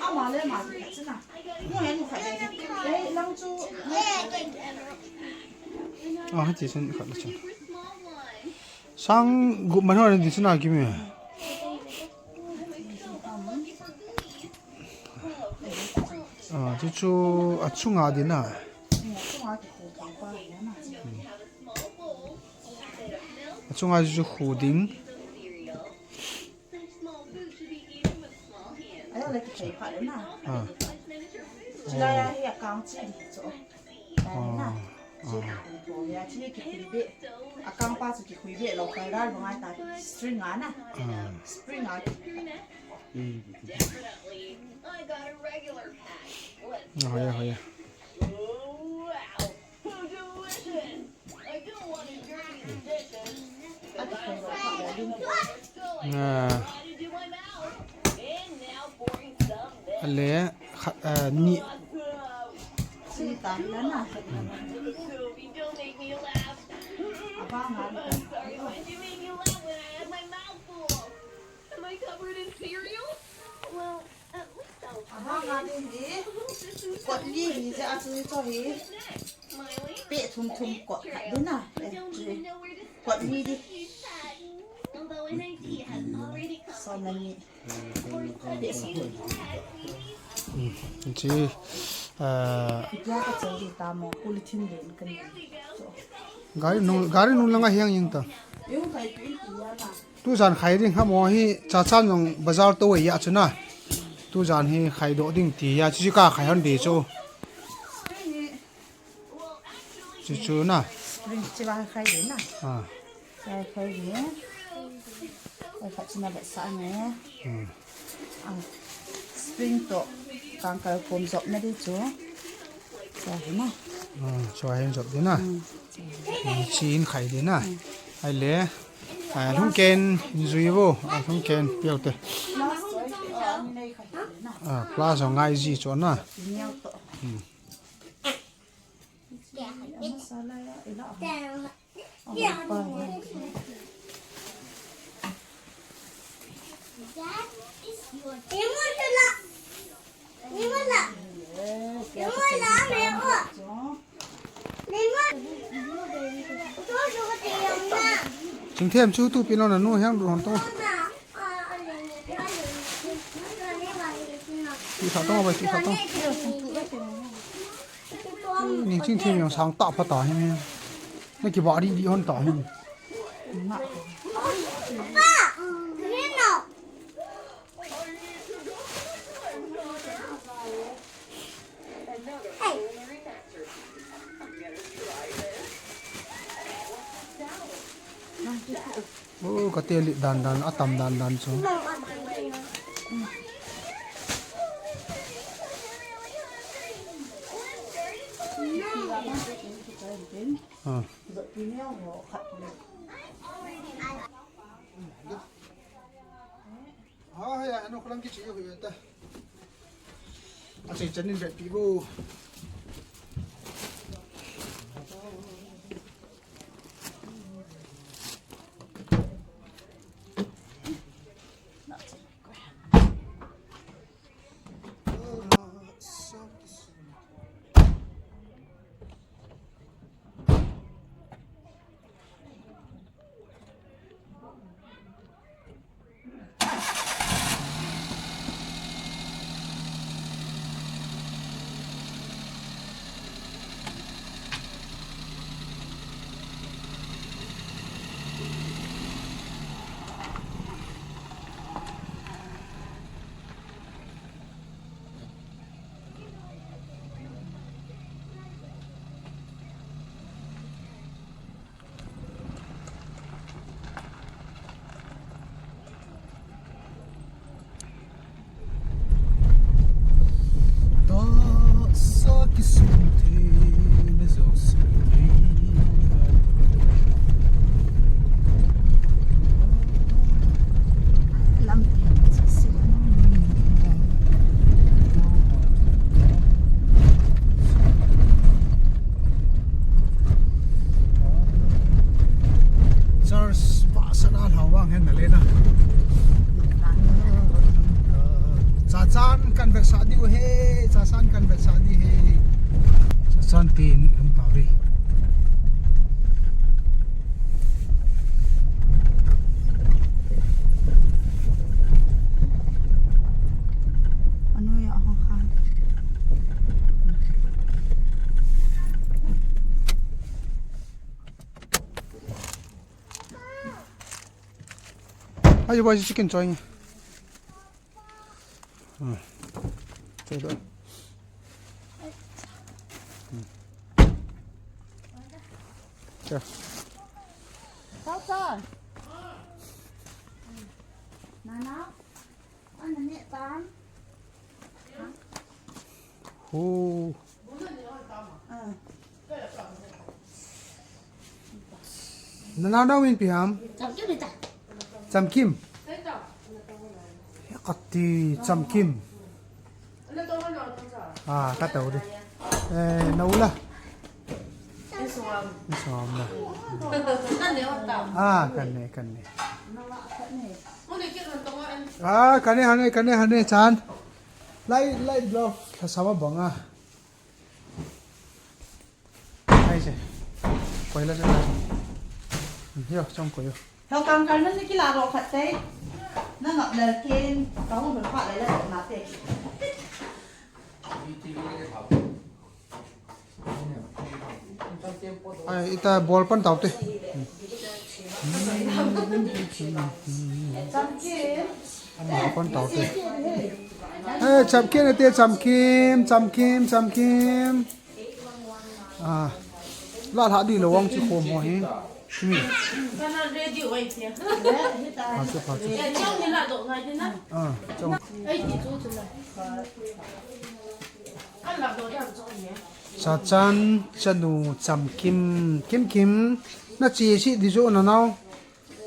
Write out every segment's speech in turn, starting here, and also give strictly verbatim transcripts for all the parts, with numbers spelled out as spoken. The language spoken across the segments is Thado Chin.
Ama le ma. Mu hen mu khat. Ei, nang chu. Ah, hiti sen khat le chun. Sang gup man ho ni chun a kimi. Ah, chu chu a chunga ding a. A chunga chu khu ding. Ayo le kithei pha le na. Ah. Chulai a hi a kang chi di chu. Dai na. Ah. Chi ah. Kithei pha le, chi kithei be. A kang pa chu kikhui be lo kai ral ngai ta. String a na. Ah. String a. Mm. Ah, hoya, hoya. Ah. Ale, khat, ah, ni. Abang a ding hi, kot li hi, je a chu ni chu hi. Peh thum thum kot khat ding a. Eh, kot li ding. Som le ni. Peh som le ni. Hmm, chi, ah, itia ka chai ding ta mo, polythene len ka ni. Gari nung, gari nung langa hiang jing ta. Yung kai pi pi ya na. Tujan khai ding ham o hi, cha chan jong bazar to ya chu na. Tujan hi khai doh ding ti ya, chu chu ka khai hon ding chu. Chu chu na. Spring chu va khai ding na. Ah. Khai khai ding. Ai, khat chu na le sa ne. Hmm. Ah. Spring to kangkal kom jop na ding chu. Chua hi na. Ah, chua hi jop ding na. Hmm. Hmm, chi in khai ding na. Hmm. Ai le. Ah, lhung ken jui vo. Ah, lhung ken piau te. Ah, plus jong ngai ji chu na. Hmm. Chingthem chu tu pi lo na nu hiang du hon to. Ti sa to bai ti sa to. Ni chingthem yang sang ta pha ta hi. Na ki ba ri di hon ta hi. Oh, ka te li dan dan, a tam dan dan chu. Ah. Ha, ha, ya, ano ko lang kichi yo, yo ta. Ase chanin vet pi bo. Church pastor a lhau vang hen na le na. Chachan kan vetsah diu ahi, Chachan kan vetsah diu ahi. Chachan tin hung tauve. Anoi a hung khan. Ayo, boy, chicken choi. Hmm. Choi do. Hmm. Choi. Sao sao? Nana, ana ne tan. Hu. Nanao nao min ipi ham? Chamkim ita. Chamkim. Kati Chamkim. Ah, kata uri. Eh, naula. Iswam na. Ah, kane, kane. Ah, kane, hane, kane, hane, chan. Lai, lai, blo, kasama banga. Ai che. Koi la che la. Yo, chong koi yo. Heo kang kar na ni kila ro khat te. Na ngap lel ken, ka hu pha lai la na te. Ai, ita bol pan tau te. Bol pan tau te. Eh, Chamkim te, Chamkim, Chamkim, Chamkim. Ah, la la di lo wang chi khom ho hi. Hmm. Kana ready oi tia. Pha chu, pha chu. Eh, chong ni la do ngai tina. Ah, chong. Ai ti chu chu la. Kan la do dan chong ni. Chachan chanu Chamkim, Kim Kim. Na chi si di jo na nao.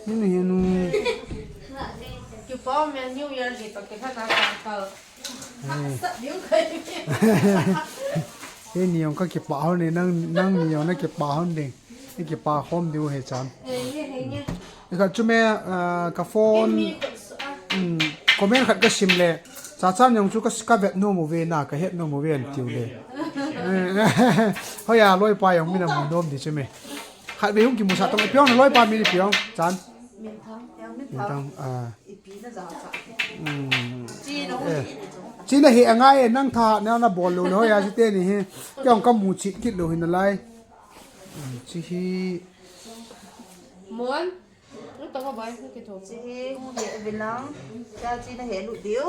Nunu hi nu. Kipa me New Year hi to ke khana ka ka. Sa diu kai. He ni ong ka kipa ho ni nang, nang ni ong na kipa ho ni. Ni kipa khom diu he chan. He he he ni. Ka chu me, ah, ka phone. Kimi ko sa. Hmm, comment khat ka sim le. Chachan jong chu ka, ka vet nom uve na, ka het nom uve an tiu le. Hoiya, loipa jong min amu nom di chu me. Khat ve hung kimusah tong, ipi ong na loipa min ipi ong, chan? Minthang, Minthang, ah. Hmm. Eh. Chi na he angai e, nang tha, na, na bol lou le, hoiya, chi te ni he. Kei ong ka mu chit kit lou hi nalai. Hmm, chi hi. Mon. Lu tong a bai, lu ki thong. Chi hi, hung he, vilang. Cha chi na he lu diu.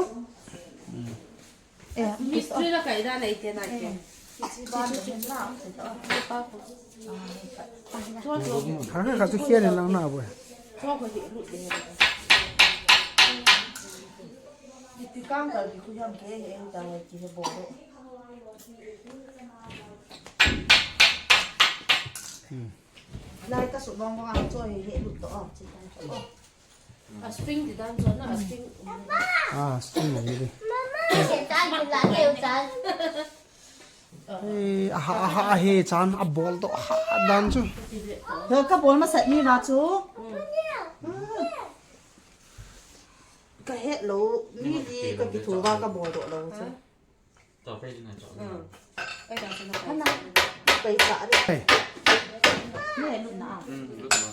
Eh, mistri la kai da na ite na ke. Chi chi ba na hen na. Chua chua. Kha kha kha chu khian lang na bo. Chua ko hi lu de. Iti kang ka ki khu yam ke he ta ki he bo. Hmm. Lai ka su bong bong a cho hi he lut to, oh, chi ta. Oh. A string di dan cho na, a string. Ah, string ni di. Mama, he ta ni la he ta. Eh, aha, aha, he chan, a bol to, aha, dan chu. Yo, ka bol ma sat ni la chu. Ka het lou, mi di ka ki thu ba ka bol to lou chu. Hey.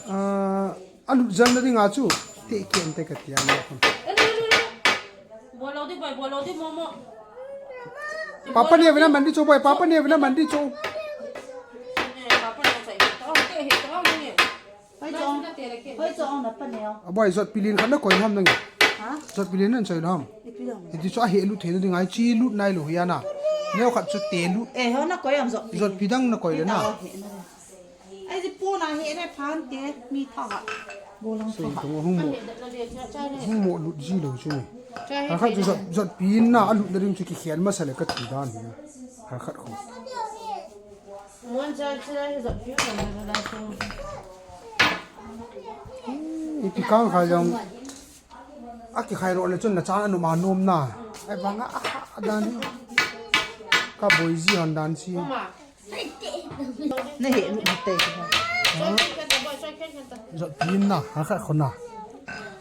Ah, a lut jal na ding a chu. Te kian te ka tia na kon. Bol lou di boy, bol lou di momo. Papa ne vena man di chu boy, papa ne vena man di chu. Papa ne sai. Hoi chong, hoi chong na pa neo. A boy, jotpi lin khat na koi ham nang. Ha? Jotpi lin nan choi ham. Ipi dang. Iti chu a he lut thei na ding ai chi lut nai lou hi ana. Neo khat chu te lut. Eh, ho na koi am jotpi. Jotpi dang na koi le na. Ai ji po na he ne phan te mi tha ha. Bo lang tha ha. Hung mo. Hung mo lut ji lou chu ni. Khat khat chu jot, jotpi na a lut na ding chu ki khian masa le ka ti dan hi. Khat khat khu. Ipi kang kha jong. A kikhai ro le chun na chan anu ma nom na. Ai vang a, a, a dan hi. Ka boi ji hon dan si. Na he nu te. Jotpi na, ha kha khona.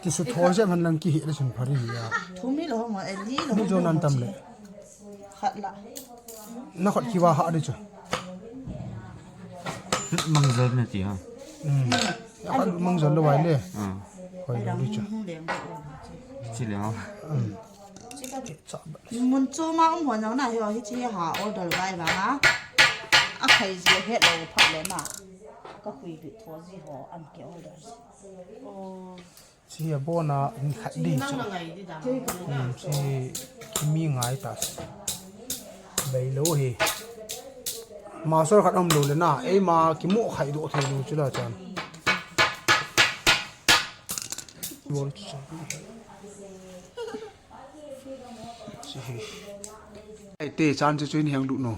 Kisu tho jep hen lang kihi le chun phari hi a. Thum hi lo mo, eh, li lo. Ni jo nan tam le. Khat la. Na khat kiva ha di chu. Mang jol na ti ha. Hmm. Ya khat mang jol lo vai le. Ah. Hoi lo di chu. Chi le ha. Hmm. Mun chu ma um ho na na hi, hi chi ha order vai va na. A khai ji he lo pha le na. Ka hui bi tho ji ho an ke order. Oh. Chi hi a bon a ni khat di chu. Hmm, chi kimi ngai ta. Bei lo hi. Master khat um lo le na. Ei ma kimu khai do thei lo chu la chan. Bol chu. Chi hi. Ai te chan chu chu in heng du no.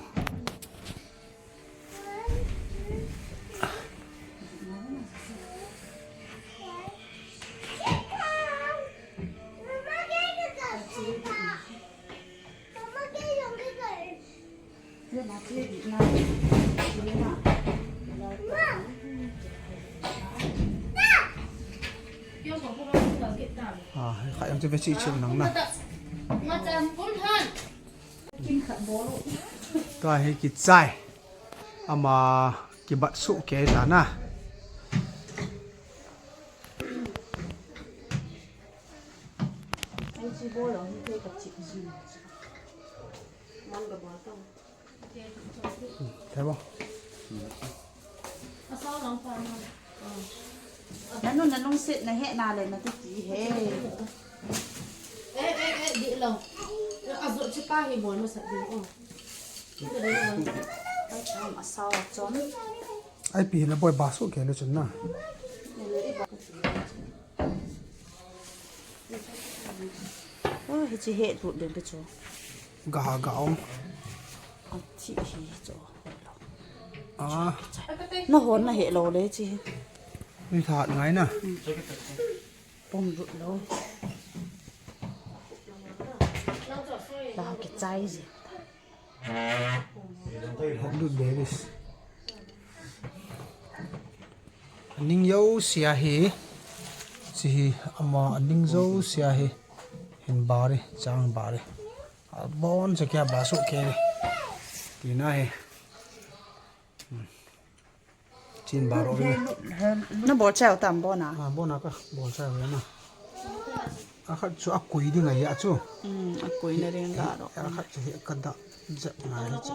Ah, kha yang chu ve chi chi nang na. Tua hi kichai. Ama kibat suh kei ta na. Thei bo. Nanu, nanung sit na he na le na ti ti he. Eh, eh, eh, di lo. A zo chi pa hi mo na sa di, oh. Ai, chom, asao chom. Ai, pi na boi ba su ke le chun na. Oh, hi chi he tu den pe chu. Ga, ga om. A thi hi chu. Ah. Na hon na he lo le chi. Ni that ngai na. Pom lut lo. La kichai ji. Hot lut babies. Aning jouse ahi. Chi hi ama aning jouse ahi. Hin bari, chang bari. Abon se kya basu ke. Tina hi. Chin baro ri. Na bol chai tam bona. Ah, bona ka bol chai na. A khat chu a kui ding a ya chu. Hmm, a kui na ring ga ro. A khat chu hi ka da ja na hi chu.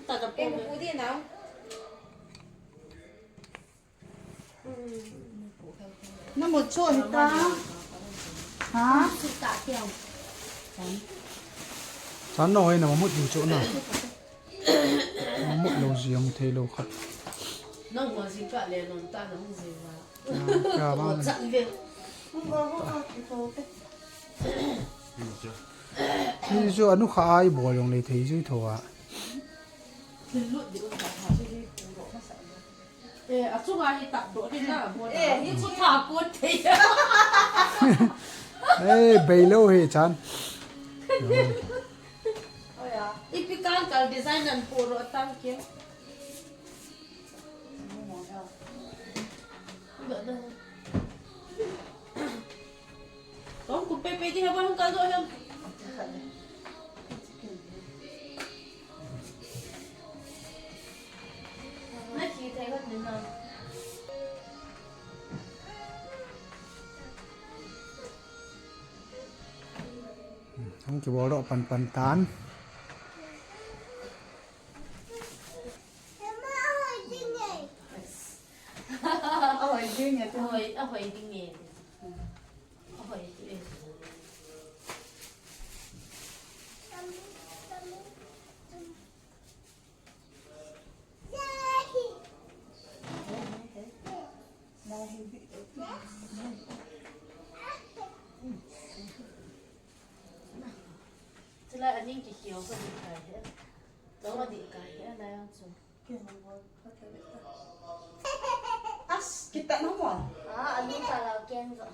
Ta da po. Na mo cho hi ta. Ha? Chan no hoi na mamut ding cho na. Mamut lo ji ang thei lo khat. Nang ho ji ka le non ta nang ji wa. Ah, ka ba. Mo cha ve. Mo ba ho a ki to te. Ni jo anu kha ai bo jong le thei ji tho a. Thil lut di un ta tha chu hi pu ro ma sa. Eh, a chunga hi tah doh ding na, mo na. Eh, hi chu tha kun thei. Eh, bei lo hi chan. Oi a. Ipi kang kal design an pu ro tang kim. Kong kum pe pe di ha ba hung kal doh hem. Hung kibol doh pan pan tan. Ahoi ding e. Ahoi, ahoi ding e. Ahoi ding e. Chulai aning kikhel ko ding kai he. Lo ding kai he, lai ang chu. As, kita na mo. Ah, aning ka la ken zo.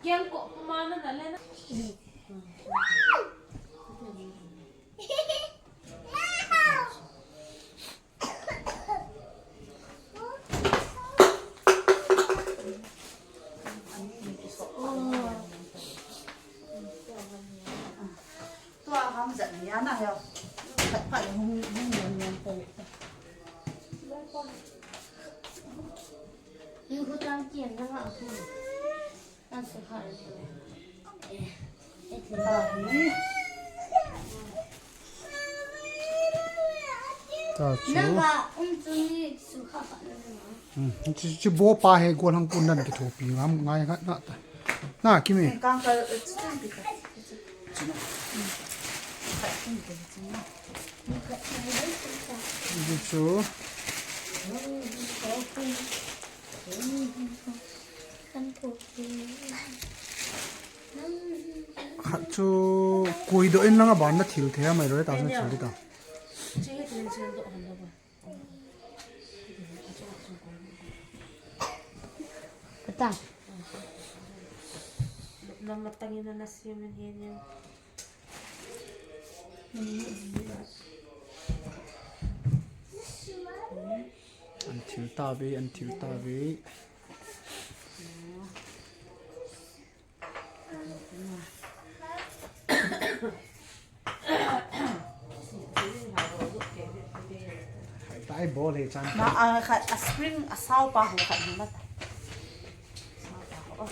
Kiang ko mana na le na. Tua ham zat ni ana heo. Phat phat hung hung niam niam ko. Ni hu tang kian na nga hu. An su kha. Eh, eh, ni. Ta chu. Na nga um chu ni su kha kha na nga. Hmm, chu, chu bo pa he gol hang pun nan ki thopi ngam ngai kha na ta. Na, Kimi. Eh, kang ka, eh, chu tang pi ka. Chu na. Hmm. Kha tang pi chu na. Chu. Khat chu kui doh in langa ban na thil thei a mai roi ta, na thil ta. Kata. Nama tangin na siamin hian in. An thil ta ve, an thil ta ve. Hai tai bol he chan. Na, a, khat, a spring, a sao pa ho khat ni mata. Sao pa ho.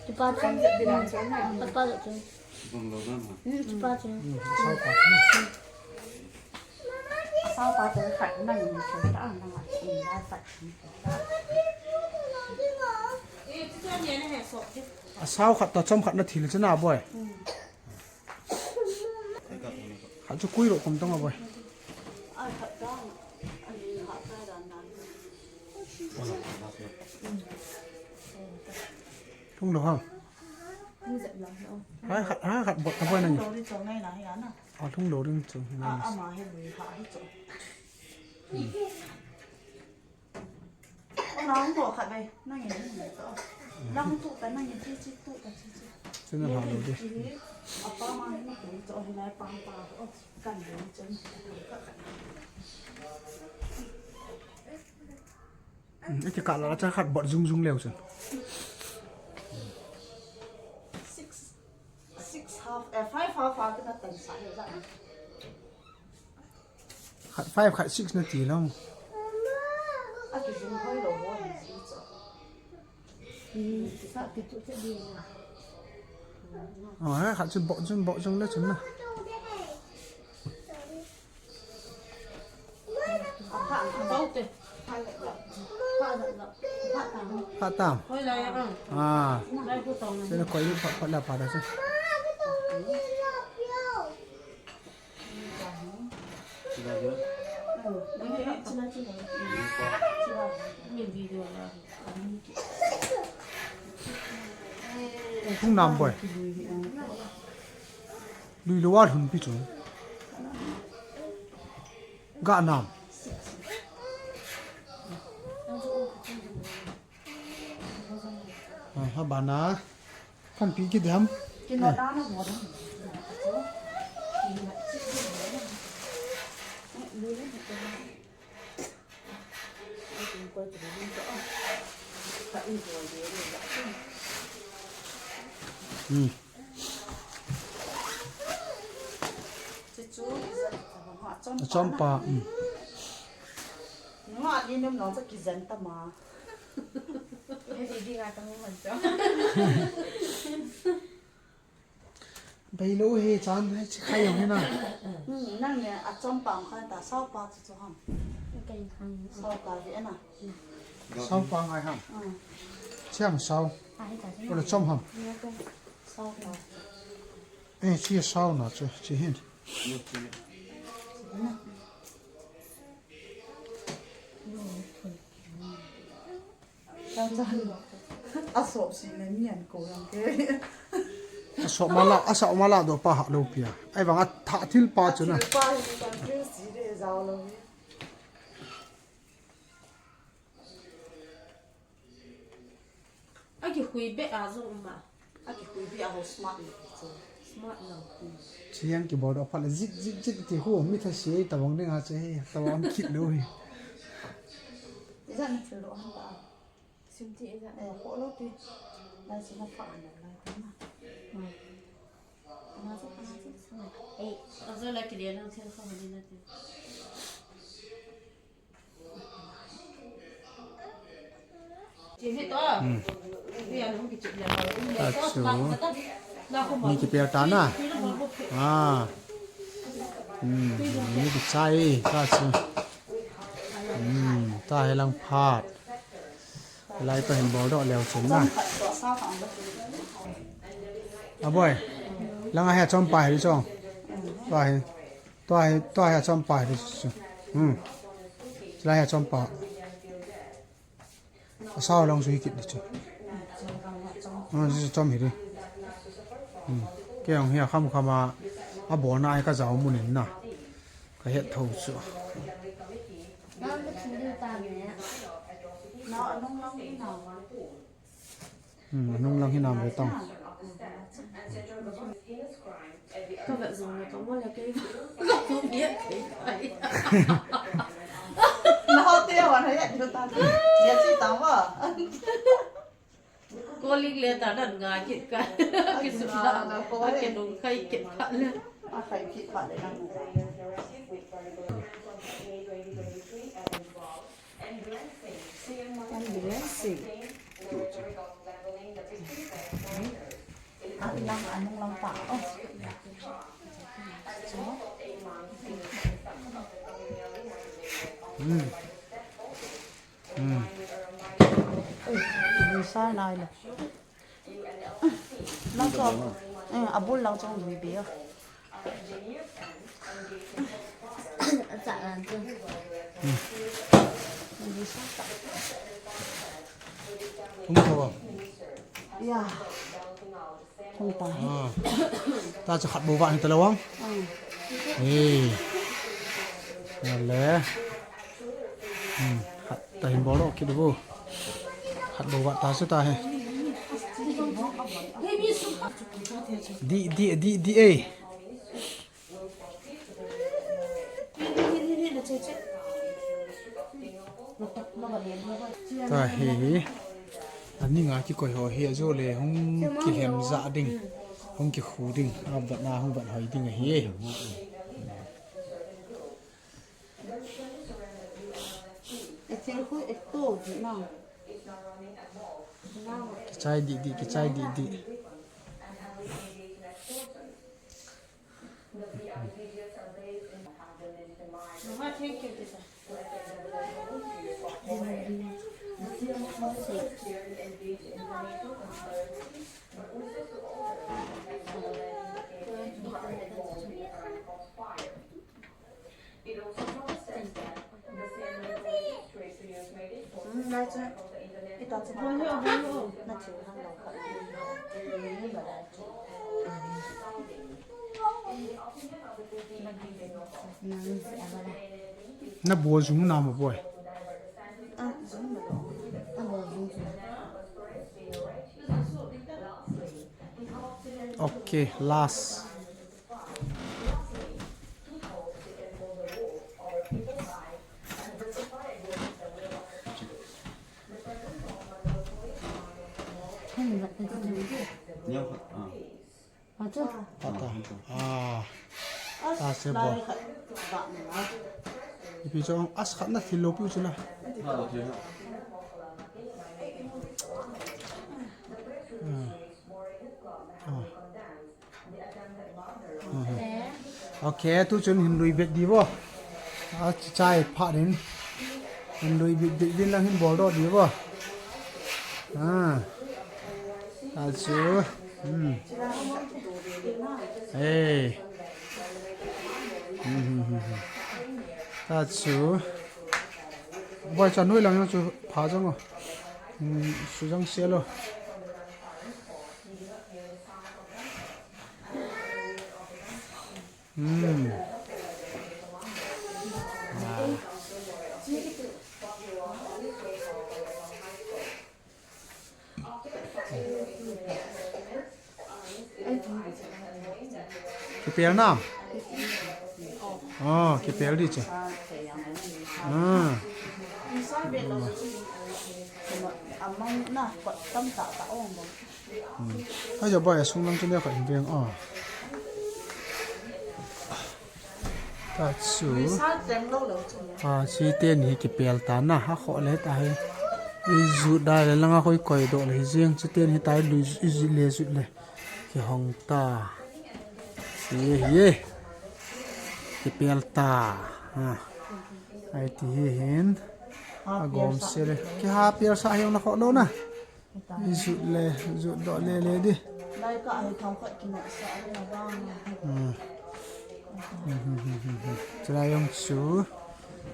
Chupa chun. Chupa chun. Hmm, chupa chun. Hmm, sao pa. Sao pa chun khat na ni chun ta na ma ni na ta. A sao khat ta chom khat na thil chana boi. Hmm. Khat chu kui lo kom tong a boi. Lhung lo ham. Hai khat, hai khat bot ta boi nang. A lhung lo ding chu. Nang. Nang to khat ve, nang in nang to. Nang tu ta, nang in chi chi tu ta chi chi. Chu na ha lo di. Apa ma hin tu to, hin lai pa pa. Oh, kan lo chen. Hmm, iti ka la cha khat bot zung zung leu chen. Six, six half, eh, five half, half na tan sa he la. Khat five, khat six na ti lo. A ki zung hoi lo ho ni si cho. Sa ki tu che di na. Oh, ha, khat chu bot zung, bot zung le chun na. Pha tam. Hoi lai ang. Ah. Lai ku tong. Sina koi ni pha, pha la pha da se. Thung nam boi. Lui lo wa lhun pi chu. Ga nam. Ah, ha bana. Kan pi ki dam. Ki no da na mo da. Hmm. A chom pa, hmm. Nga ni nem no sa ki zen ta ma. He di di nga ta mo man cho. Bei lo he chan he chi khai yong he na. Hmm, nang ne a chom pa khan ta sao pa chu chu ham. Sao pa ve na. Sao pa ngai ham. Hmm. Chiang sao. Ko le chom ham. Sao pa. Eh, chi sao na chu, chi hin. A sop si le mi an ko lang ke. A sop mala, a sop mala do pa ha lo pia. Ai vang a tha thil pa chu na. Thil pa hi kan thil si le zau lo mi. Aki hui be a zo ma. Aki hui be a ho smart lo. Smart lo. Chiang ki bol do phat le zik zik zik ti hu mi tha si tabang ding a che hi tabang kit lo hi. Ija na thil lo han ba. Sim ti ija. Eh, ho lo ti. Na si na pha an lo lai ta na. Hmm. Achu. Ni kipel ta na. Ah. Hmm. Ni kichai ta chu. Hmm. Ta he lang phat. Lai pa hin bol doh leu chun na. A boi. Lang a he chom pa hi chong. Tua hi. Tua hi, tua hi chom pa hi chu. Hmm. Lai he chom pa. Asao lang chu hi kit di chu. Hmm, chu chom hi di. Hmm. Kei jong hi a kham kham a. A bol na hi ka jao mun in na. Ka het tho chu. Hmm, nung lang hi nam ve tang. Ka vet jong le ka mo le kei. Ka vet kei. Na ho te wan ha ya ju ta. Ya chi ta wa. Calling le ta nan nga kit ka. Ki su la. Ka ke nung khai kit ka le. A khai kit ka le nan. Ambulance. Ambulance. A ilang anung lang pa. Oh. Hmm. Hmm. Ui, bisa nai le. Lang chong, eh, abul lang chong lui be. Acha lang chong. Bisa ta. Hung tho. Ya. Hung ta. Ah. Ta chu khat bou vah ni ta le vang. Hmm. Eh. Ale. Hmm. Khat ta hin bol lo kit bou. Khat bou vah ta chu ta he. Di, di, di, di, eh. Ta hi, ani nga kikoi ho hi ajo le hung kilhem ja ding, hung kikhu ding, a vat na hung vat hoi ding ahi. Kichai di di, kichai di di. Na bol jum na ma boi. Okay, last. Ata. Ah. Ase bo. Ipi chong as khat na thil lo piu chu la. Ah. Ah. Okay, tu chun hin lui bet di bo. A chai pha din. Hin lui bet, bet din lang hin bol do di bo. Ah. A chu. Hmm. Hey. Hmm, hmm, hmm, hmm. A chu. Boi cha nui lang chu pha jong o. Hmm, su jong se lo. Hmm. Ah. After the fire Kipel nam? Ah, kipel di che. Ah. Hmm. Hai ja bai sung lang chu ne kha in veng a. Ta chu. Ah, chi ten hi kipel ta na, ha kho le ta hi. I ju dai le langa koi koi do le hi jeng chi ten hi tai lui i ju le ju le. Kihong ta. Hi hi. Kipel ta. Ha. Ai ti hi hin. A gom se le. Kiha pel sa hi na kho lo na. I jut le, jut do le le di. Lai ka ai thau khat kina sa le na bang. Hmm. Hmm, hmm, hmm, hmm, hmm. Chulai jong chu.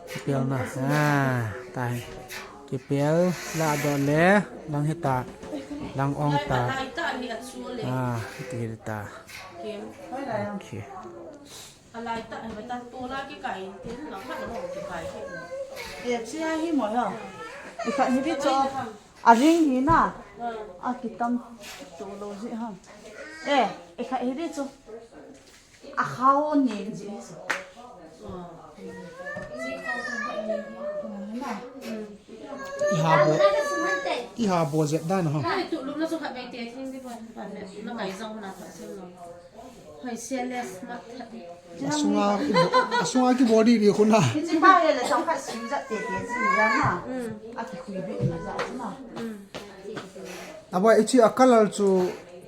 Kipel na. Ah, ta hi. Kipel la do le, lang hi ta. Lang ong ta. Lai ta hi a chu le. Ah, ti hi ta. Kim. Okay. A lai ta, a ta tu la kikai, tin la khat lo kikai ke. E, chia hi mo ya. I khat hi di cho. A ring hi na. Hmm. A kitam tu lo ji ha. E, i khat hi di cho. A khao nen ji. Hmm. Na. I ha bo. I ha bo jep dan ho. Ai, tu lum na chu khat bai te thing di pon pan le. Na kai jong na khat sim lo. Hoi se le smart. Asunga i bo-, asunga ki body di khuna. Hichi pa le le jong khat sim jat te te ji ya na. Mm. A ki khui be ni ja na. Mm. Abo ichi a color chu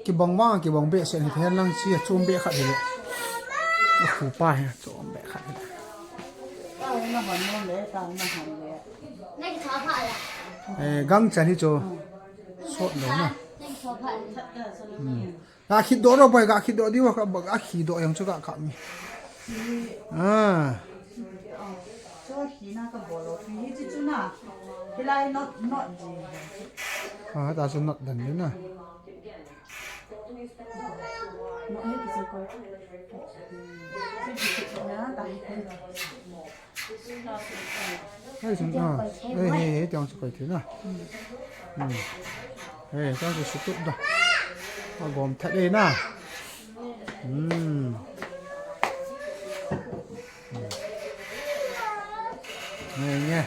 kibang vang kibang behseh ni, hen lang chi a chom beh khat hi le. A khu pa hi chom beh khat hi le. Ta na hon no le, ta na hon le. Eh, gang chan hi chu. Sot lo na. Hmm. Ga khit doh lo bai, ga khit doh diu, ga khit doh jong chu ga kap mi. Ah. Chu hi na ka bol lo, hi chi chu na. Hi lai not, not ji. Ah, ta chu not dan ni na. Not hi chi ko. Chi chi na ta hi. Hei, sun, ah, hei, hei, hei, tiang chu koi thei na. Hmm. Hei, tiang chu sutup da. A gom that e na. Hmm. Hei, nge.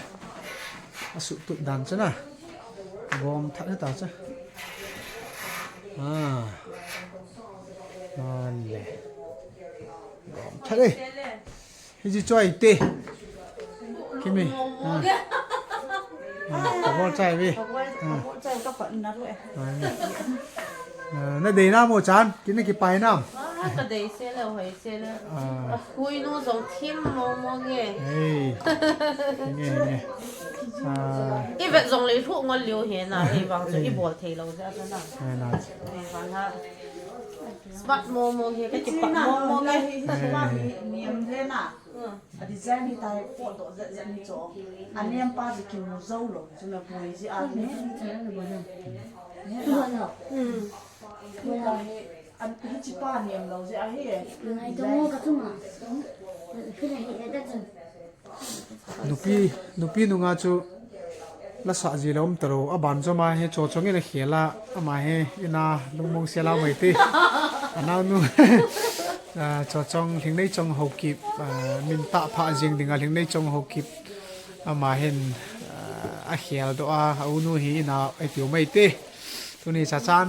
A sutup dan chu na. Gom that e ta chu. Ah. Anle. Gom that e. Hichi choi te. Kimi. Ah. Ah, ka bol chai ve. Ka bol, ka bol chai ka pat na ru e. Ah. Ah, na dei na mo chan, kina kipai na. Ah, ka dei se le, hoi se le. Ah. Hui nu jong thim mo mo nge. Hey. Nge, nge. Ah. I vet jong le thu ngol liu he na, hei vang jong i bol thei lo ja na. Hei na. Hei vang ha. Smart mo mo he, ka kipat mo mo he. Smart ni, ni em le na. Hmm. A design hi tai pot doh zet zet ni chu. A nem pa ji kimu jou lo, chu na boi ji a ni. Hmm. Ni ta hi, an hi chi pa nem lo ji a hi. Ngai to mo ka chu ma. Khi na hi ka chu. Nupi, nupi nunga chu la sa ji lom talo, a ban chu ama hi Chochong in a khel a, ama hi ina lungmong sel a mai te. A naonu, ah, Chochong Lhingneichong Haokip, ah, min tah pha jing dinga Lhingneichong Haokip. Ama hin, ah, a khel doh a, a unu hi ina a tiu mai te. Tuni chachan,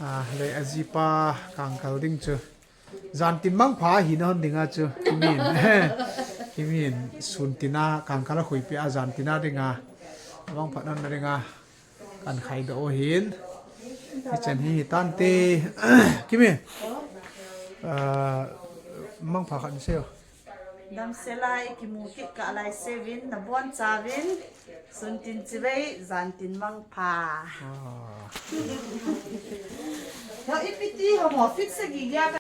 ah, le a jipa kangkal ding chu. Jan tin mangpha hi na hon dinga chu. Kimin. Kimin. Sun tina kangkal a khuipi a jan tina dinga. Mangpha non na dinga. Kan khai doh hin. Hichan hi tante. Kimin. Ah, mangpha khat sei o. Damsel a i kimu kit kah lai seuvin, na bonchauvin. Sun tin chibai, jan tin mangpha. Ah. Yo, ipi ti ho mo, fit sagi ya.